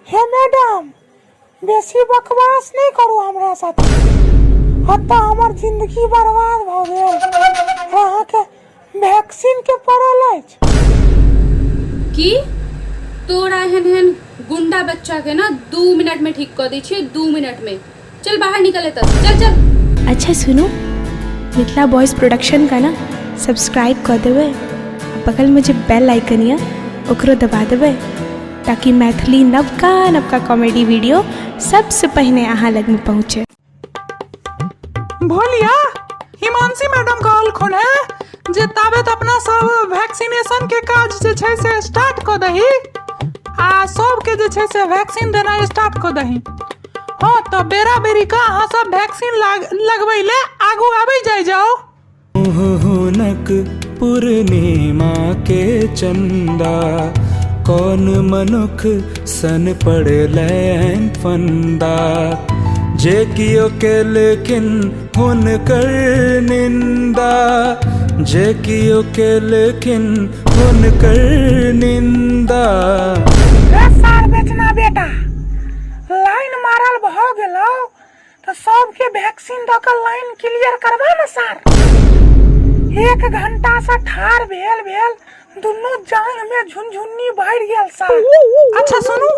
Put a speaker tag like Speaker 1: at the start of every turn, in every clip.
Speaker 1: हे मैडम, बेसी बकवास नहि करू हमरा साथे। एतऽ हमर जिंदगी बर्बाद भऽ गेल। अहाँके वैक्सीन के पड़ल अछि।
Speaker 2: की तोरा एहन एहन गुंडा बच्चा के ना 2 मिनट में ठीक कऽ दै छियै, 2 मिनट में। चल बाहर निकल एतऽ से, चल चल।
Speaker 3: अच्छा सुनू, मिथिला बॉयज प्रोडक्शन का ना सब्सक्राइब कऽ देबै आ बगलमे जे बेल आइकन यऽ ओकरो दबा देबै ताकि मैथिली नवका नवका कॉमेडी वीडियो सबसँ पहिने अहाँ लगमे पहुँचे।
Speaker 4: भोलिया, हिमांशी मैडम कहलखुन है जे ताबे त अपना सब वैक्सीनेशन के काज जे छै से स्टार्ट कऽ दही आ सबके जे छै से वैक्सीन देनाइ स्टार्ट कऽ दही। हँ तऽ बेरा बेरी कऽ अहाँ सब वैक्सीन लगबै ले आगू आबै जाइ जाउ।
Speaker 5: हुनक पूर्णिमा के चंदा, कौन मनुख सन पड़लैन फंदा, जे कियो केलखिन हुनकर निंदा, जे कियो केलखिन हुनकर निंदा।
Speaker 1: रे सार बेचना बेटा, लाइन मारल भऽ गेलौ तऽ सबके वैक्सीन दऽ कऽ लाइन क्लियर करबा ने सार। 1 घंटा से ठाढ़ भेल भेल दुनू जांघ में झुनझुन्नी भरि गेल सार।
Speaker 4: अच्छा सुनू,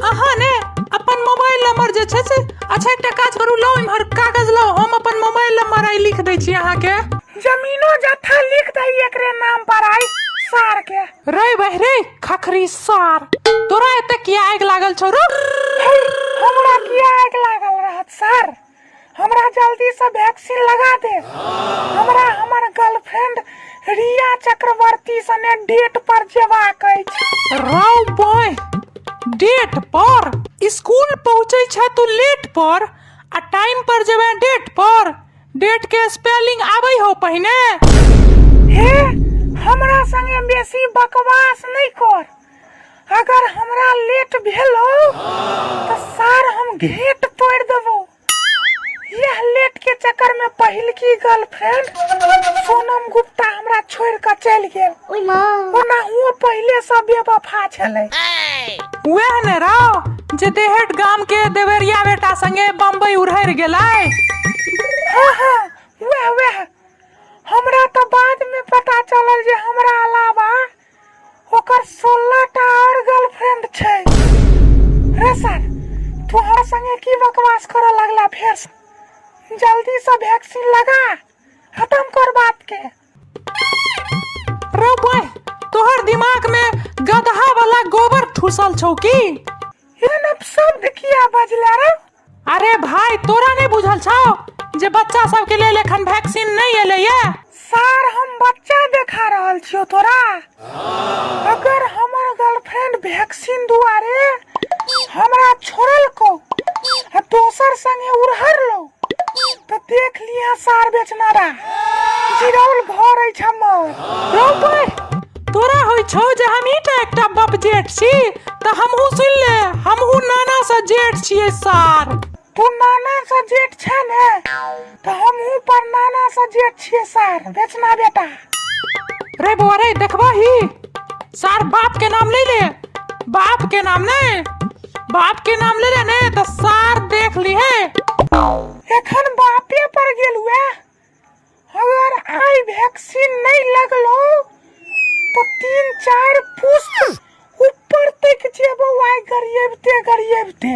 Speaker 4: अहाँ ने अपन मोबाइल नंबर जे छै से, अच्छा एकटा काज करू, लाउ इम्हर कागज लाउ, हम अपन मोबाइल नंबर आइ लिख दै छी अहाँके।
Speaker 1: जमीनो जथा लिख दही एकरे नाम पर आइ सार के।
Speaker 4: रे बह रे खखरी सार, तोरा एते किया आगि लागल छौ रो?
Speaker 1: हे, हमरा किया आगि लागल रहत सर? हमरा जल्दी से वैक्सीन लगा दे। हमरा हमर गर्लफ्रेंड रिया चक्रवर्ती सने डेट पर जेबाक अछि।
Speaker 4: रौ बॉय, डेट पर? स्कूल पहुँचै छै तू लेट पर आ टाइम पर जेबे डेट पर? डेट के स्पेलिंग आबै हो पहिने?
Speaker 1: हे, हमरा संगे बेसी बकवास नहि कर। अगर हमरा लेट भेलो तऽ सार हम घेंट तोड़ि देबो। यह लेट के चक्कर में पहिलकी गर्लफ्रेंड सोनम गुप्ता हमरा छोड़ के चलि गेल। ओनाहुओ पहिले से बेवफा छलै।
Speaker 4: वएह ने रौ जे देहट गाम के देवरिया बेटा संगे बम्बई उड़हरि गेलै।
Speaker 1: हाँ हाँ वएह वएह। हमरा तऽ बाद में पता चलल जे हमरा अलावा ओकर 16 टा और गर्लफ्रेंड छै। रे सर, तू हमरा संगे की बकवास करऽ लगला फेर? जल्दी से वैक्सीन लगा, खत्म कर बात के।
Speaker 4: रो बॉय, तोहर दिमाग में गदहा वाला गोबर ठूसल छौ की?
Speaker 1: एहन अपशब्द किया बजला रे?
Speaker 4: अरे भाई, तोरा नहीं बुझल छौ जे बच्चा सब के लेल एखन वैक्सीन नहीं एलै ये?
Speaker 1: सार, हम बच्चा देखा रहल छियौ तोरा। अगर हमर गर्लफ्रेंड वैक्सीन दुआरे हमरा छोड़लकौ आ दोसर संगे उड़हरलौ तऽ देख लिहे सार बेचनारा, जिरौल घर अछि हमर।
Speaker 4: रौ बॉय, तोरा होइ छौ जे हमही टा एकटा बप जेठ छी, तऽ हमहूँ सुनि ले, हमहूँ नाना सँ जेठ छियै सार।
Speaker 1: तू नाना सँ जेठ छे ने, तऽ हमहूँ पर नाना सँ जेठ छियै सार बेचना बेटा।
Speaker 4: रे बौआ रे, देखबही सार, बाप के नाम ले ले, बाप के नाम नहीं, बाप के नाम ले ले ने तऽ सार देख लिहे।
Speaker 1: एखन बापे पर गेल हुए, अगर आइ वैक्सीन नहीं लगलो तो 3-4 पुस्त ऊपर तक जेबो आइ गरियबते गरियबते।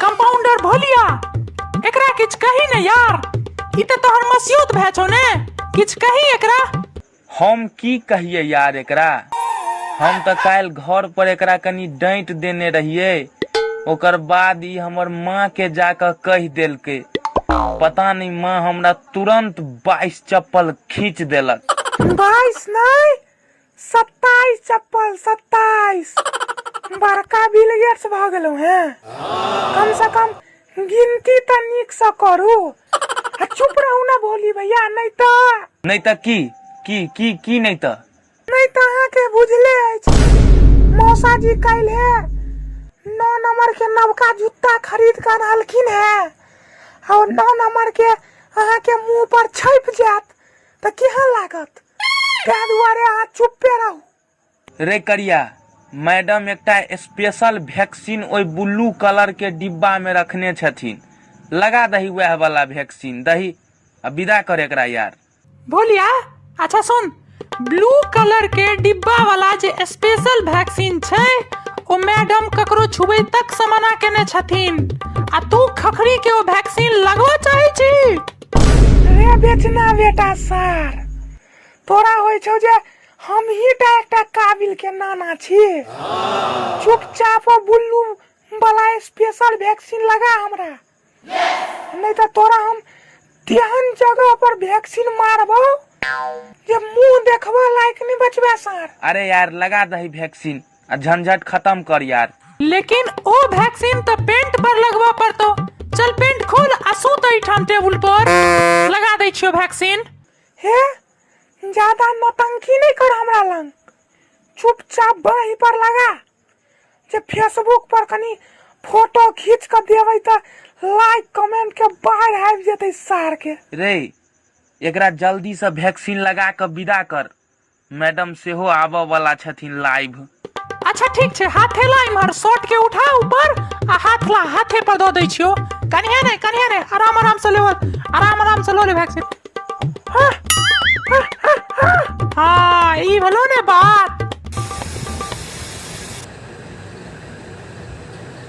Speaker 4: कंपाउंडर भोलिया, एकरा किछ कही ने यार, ई तऽ तोहर मसियौत भए छौ ने, किछ कही एकरा।
Speaker 6: हम की कहिए यार एकरा, हम तऽ काल्हि घर पर एकरा कनी डाँटि देने रहियै, ओकर बाद ई हमर माँ के जाकऽ कहि देलकै। पता नहीं माँ हमरा तुरंत 22 चप्पल खींच देलक।
Speaker 1: 22 नहीं, 27 चप्पल, 27। बड़का बिल गेट्स भऽ गेलहुँ हेँ। कम से कम गिनती तऽ नीक से करू। आ चुप रहू ना भोली भैया, नहीं तऽ।
Speaker 6: नहीं तऽ की? की, की, की नहीं तऽ?
Speaker 1: नहीं तऽ अहाँके बुझले अछि, मौसा जी काल्हि 9 नंबर के नवका जूता खरीद कऽ अनलखिन हेँ, और 9 नंबर के अहाँके मुँह पर छपि जायत तऽ केहन लागत? ताहि दुआरे अहाँ चुप्पे रहू।
Speaker 6: रे करिया, मैडम एकटा स्पेशल वैक्सीन ओहि ब्लू कलर के डिब्बा में रखने छथिन, लगा दही वएह वाला वैक्सीन दही आ विदा कर एकरा यार।
Speaker 4: भोलिया अच्छा सुन, ब्लू कलर के डिब्बा वाला जे स्पेशल वैक्सीन छै ओ मैडम ककरो छुबै तक से मना केने छथिन आ तू खखरी के ओ वैक्सीन लगबऽ चाहै छी?
Speaker 1: रे बेचना बेटा सार, तोरा होइ छौ जे हम ही टा एकटा काबिल के नाना छी। चुपचाप ओ बुल्लू वाला स्पेशल वैक्सीन लगा हमरा, नहीं तो तोरा हम तेहन जगह पर वैक्सीन मारबो जे मुंह देखबो लायक नहीं बचबे सार।
Speaker 6: अरे यार लगा दही वैक्सीन आ झंझट खत्म कर यार।
Speaker 4: लेकिन ओ वैक्सीन तो पेंट पर लगबऽ पड़तो। चल पेंट खोल आ सुत एहिठाम टेबुल पर, लगा दै छियो वैक्सीन।
Speaker 1: हे ज्यादा नौटंकी नहीं कर हमरा लंग, चुपचाप बाही पर लगा जे फेसबुक पर कनी फोटो खींच के देबै तऽ लाइक कमेंट के बाढ़ि आबि जेतै सार के।
Speaker 6: रे एकरा जल्दी से वैक्सीन लगा के विदा कर, मैडम सेहो आबऽ वाला छथिन लाइव।
Speaker 4: अच्छा ठीक छै, हाथे ला इम्हर शर्ट के उठा ऊपर आ हाथ ला, हाथे पर दऽ दै छियो। कनिहे नहि, कनिहे नहि, आराम आराम से लेबल, आराम आराम से लऽ ले वैक्सीन। हाँ ई भेलो ने बात।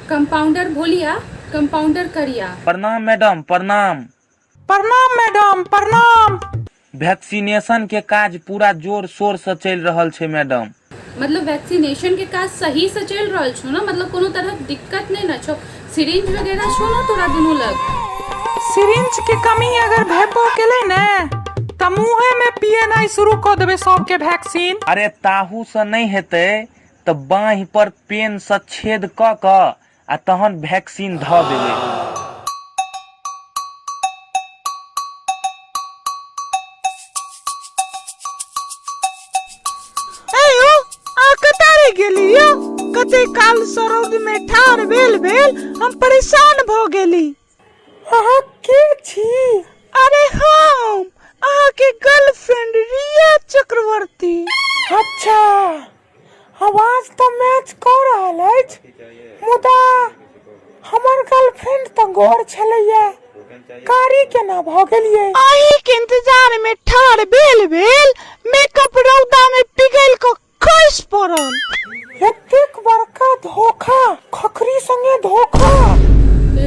Speaker 2: कंपाउंडर भोलिया, कंपाउंडर करिया।
Speaker 6: प्रणाम मैडम, प्रणाम।
Speaker 4: प्रणाम मैडम, प्रणाम।
Speaker 6: वैक्सीनेशन के काज पूरा जोर शोर से चलि रहल छै मैडम।
Speaker 2: मतलब वैक्सीनेशन के काज सही से चलि रहल छौ ना? मतलब कोनो तरह के दिक्कत नहीं ना छौ? सिरिंज वगैरह छौ ना तोरा दुनू लग?
Speaker 4: सिरिंज के कमी अगर भेबो केलै ने त मुँहे में पिएनाइ शुरू कऽ देबै सबके वैक्सीन।
Speaker 6: अरे ताहू से नहीं हेतै त बाँहि पर पेन से छेद कऽ कऽ आ तहन वैक्सीन धऽ देबै।
Speaker 1: ए यौ, अहाँ कतऽ रहि गेली यौ? कते काल सँ रौद में ठाढ़ भेल भेल हम परेशान भऽ गेली। अहाँ के छी? अरे हम अहाँके गर्लफ्रेंड रिया चक्रवर्ती। अच्छा, आवाज तऽ मैच कऽ रहल अछि, मुदा हमर गर्लफ्रेंड तऽ गोर छलैया, कारी केना भऽ गेलियै? अहींके इंतजार में ठाढ़ भेल भेल मेकअप रौदा में पिघलि कऽ खसि पड़ल। एतेक बड़का धोखा, खखरी संगे धोखा।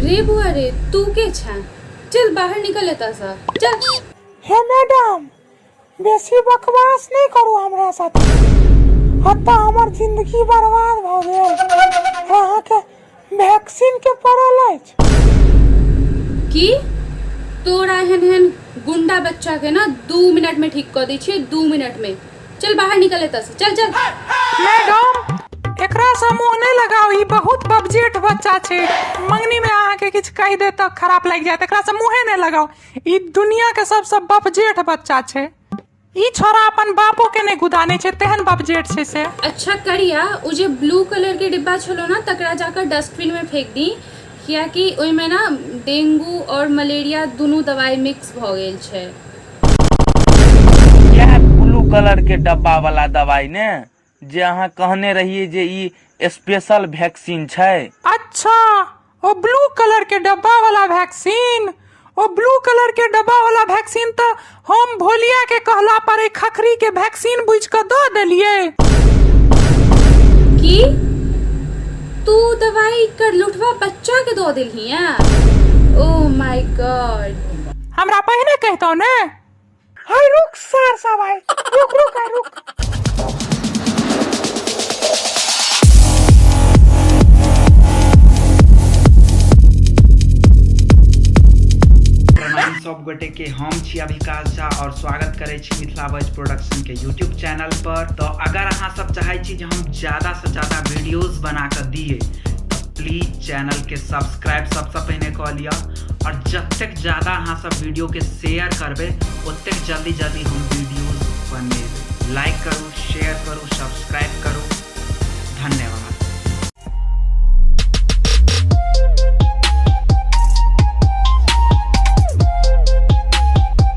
Speaker 2: रे बुआ रे, तू के छा? चल बाहर निकल एतऽ सँ, चल।
Speaker 1: हे मैडम, बेसी बकवास नहि करू हमरा साथ, एतऽ हमर जिंदगी बर्बाद भऽ गेल। अहाँके वैक्सीन के पड़ल अछि।
Speaker 2: की तोरा एहन एहन गुंडा बच्चा के ना 2 मिनट में ठीक कऽ दै छियै, 2 मिनट में। चल बाहर निकल एतऽ से, चल चल।
Speaker 4: मैडम एकरा से मुंह नहीं लगाओ, ई बहुत बबजेठ बच्चा छै। मंगनी में अहाँ के किछु कहि दे तऽ खराब लागि जायत, एकरा से मुँहे नहीं लगाओ। ई दुनिया के सबसे बपजेठ बच्चा छै। ई छोरा अपन बापो के नहीं गुदाने छै, तेहन बपजेठ छै से।
Speaker 2: अच्छा करिया, ओ जे ब्लू कलर के डिब्बा छलो ना तकरा जाकर डस्टबिन में फेंक दी, कियाकि ओहिमे ना डेंगू और मलेरिया दुनू दवाई मिक्स भऽ गेल छै।
Speaker 6: इएह ब्लू कलर के डब्बा वाला दवाई ने जे अहाँ कहने रहियै जे ई स्पेशल वैक्सीन छै।
Speaker 4: अच्छा, ओ ब्लू कलर के डब्बा वाला वैक्सीन, ओ ब्लू कलर के डब्बा वाला वैक्सीन तऽ हम भोलिया के कहला पर एहि खखरी के वैक्सीन बुझि कऽ दऽ देलियै।
Speaker 2: की तू दवाई कर लुठवा बच्चा के दऽ देलही? ओ my God,
Speaker 4: हमरा पहिने कहितौ ने।
Speaker 1: हाय रुक सार साहब, आय रुक रुक, आय रुक।
Speaker 7: प्रणाम सब गोटे के, हम छी अभिकाश झा और स्वागत करै छी मिथिला वॉइस प्रोडक्शन के यूट्यूब चैनल पर। तो अगर अहाँ सब चाहै छी जे हम ज्यादा से ज्यादा वीडियोस बना के दिए तो प्लीज चैनल के सब्सक्राइब सबसे पहिने कऽ लिअ और जतेक ज्यादा अहाँ सब वीडियो के शेयर करबै ओतेक जल्दी जल्दी हम वीडियोस बनेबै। लाइक करू, शेयर करू, सब्सक्राइब करू। धन्यवाद।